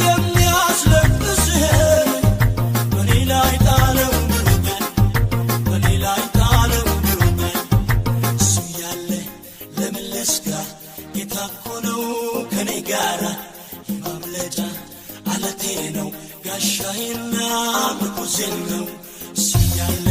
የሚያስለቅስህን በኔ ላይ ጣለው ብሎኛል፣ በኔ ላይ ጣለው ብሎኛል። እሱ ያለ ለምን ልስጋ? ጌታ እኮ ነው ከኔ ጋራ፣ የማምለጫ አለቴ ነው፣ ጋሻዬና ምርኩዜ ነው። እሱ ያለ